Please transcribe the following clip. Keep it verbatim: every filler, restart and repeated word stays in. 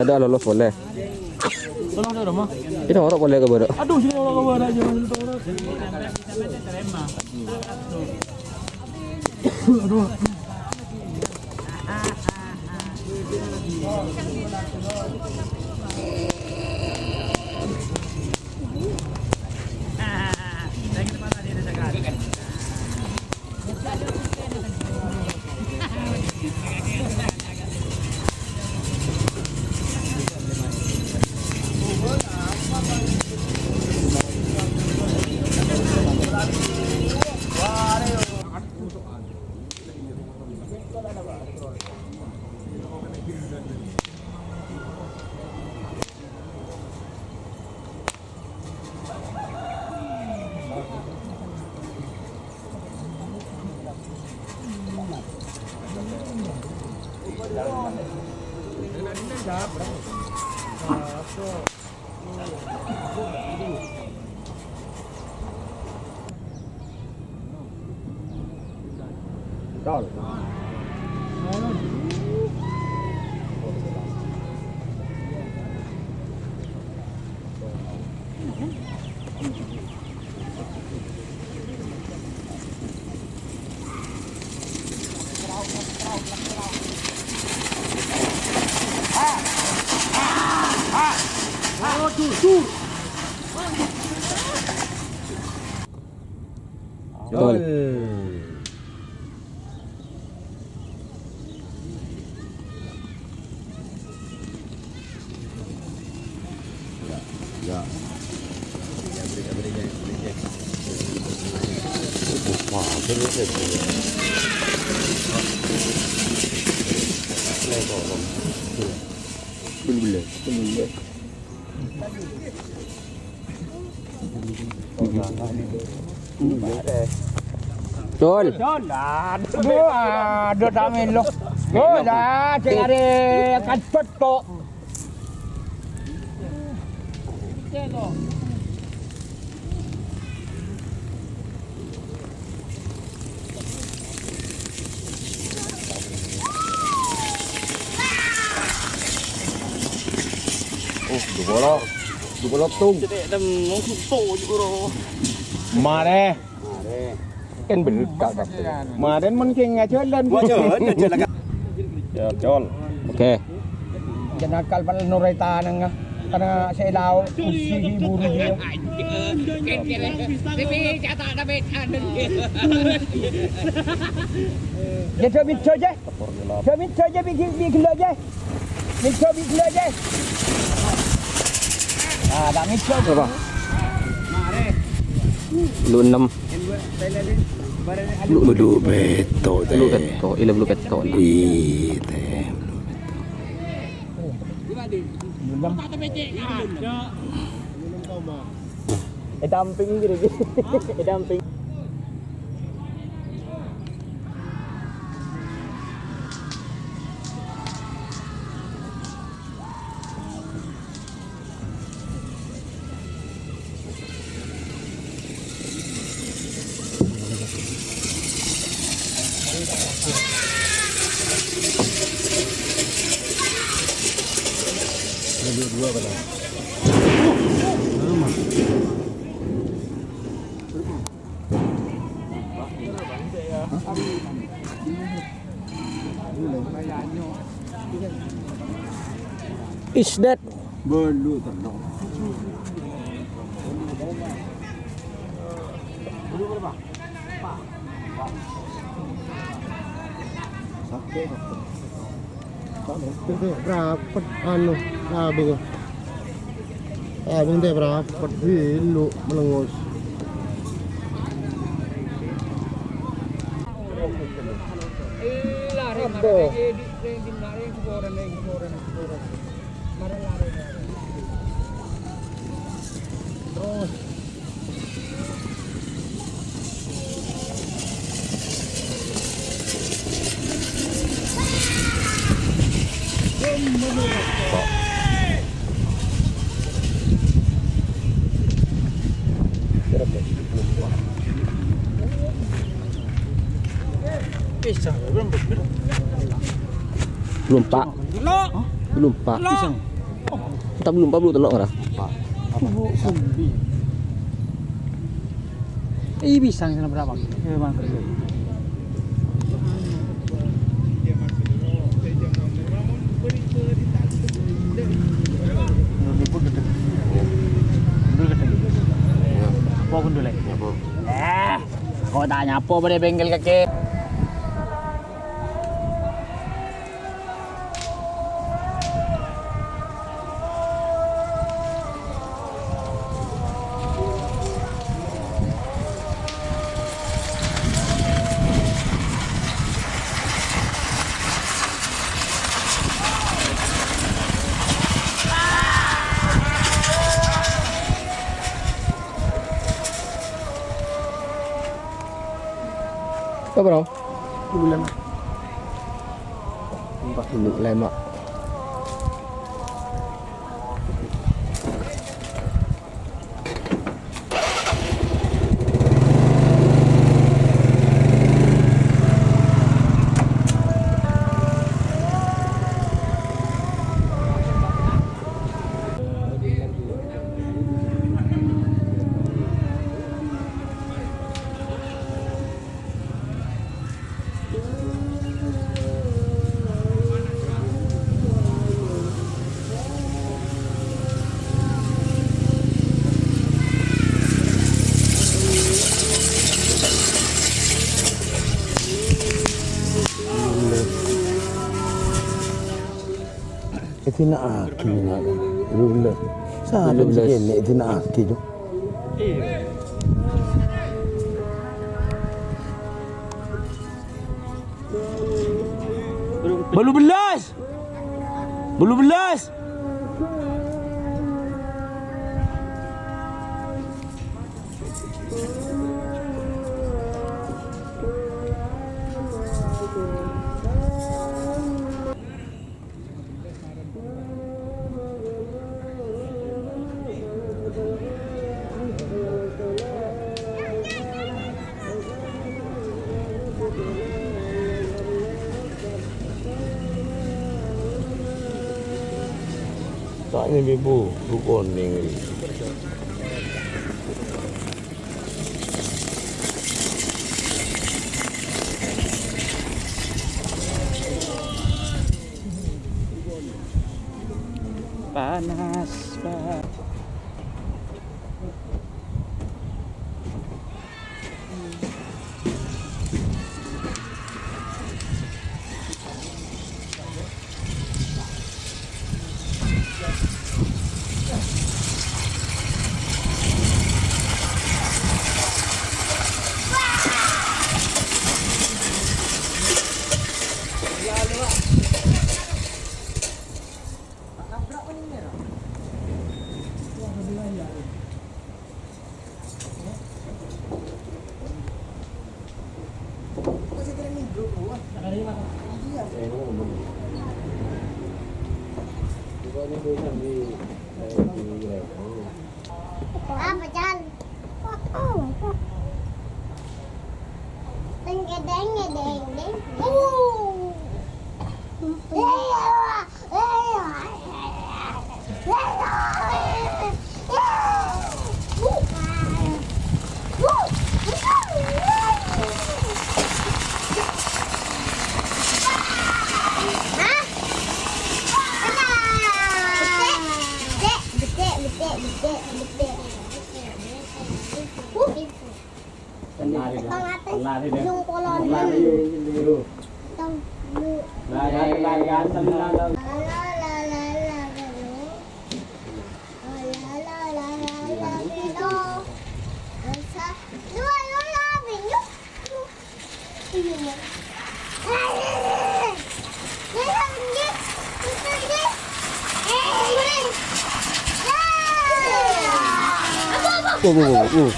Ada lolos polè. Tolong ada, Roma. Ini orang polè ke barat. Aduh, sini orang ke barat, jangan itu orang. Aduh. Betul. Ya, ya. Wah, ini sih. Belum, belum. Belum, belum. Dul. Dul, aduh, aduh, ta' mèlo. Dul, ah, sè arè kacet tok. Oh, dua puluh. Dua puluh tung. Marè. Kan bener, Kak, Kak. Marèn mon kèng ngajalan. Wah, jalan, jalan, Kak. Ya, col. Oke. Jân akal pal noretananga. Karena saya lao, kursi di buru dia. Tapi kata ada beda. Ya, demi saja. Demi saja bikin, bikin aja. Minto, minto, Jay. Ah, ta' minto. Berapa? Lu ennem. Lu, lu petto', tè. Lu petto', ilè lu petto'. Ih, tè, lu petto'. Lu ennem. E damping gitu, gitu. E damping. Ada dua-dua, Bang. Is that? Belu terno. Rapet anu, abang. Abang tè rapet dulu melengos. Terus. Belum, Pak. Belum, Pak. Empat puluh, empat puluh telok ora? Ih, pisang sana berapa? Eh, bang. Gundul gedhe. Gundul gedhe. Apa gundul, eh? Apa? Eh, kok tanya apa pada bengkel kaki? Apa, Bro? Bulan. Empat puluh lima. Èdina'aghi, nak. Lho, lho. Saben sè kènè' èdina'aghi, Cok. Bâllu bellâs! Bâllu bellâs! Ta' nyambi bu, bu konèng ri. Panas, Pak. Apa, Cal? Deng, deng, deng, deng. Uh. Lari, lari, lari. Lari, lari, lari. Wow, wow, wow, wow.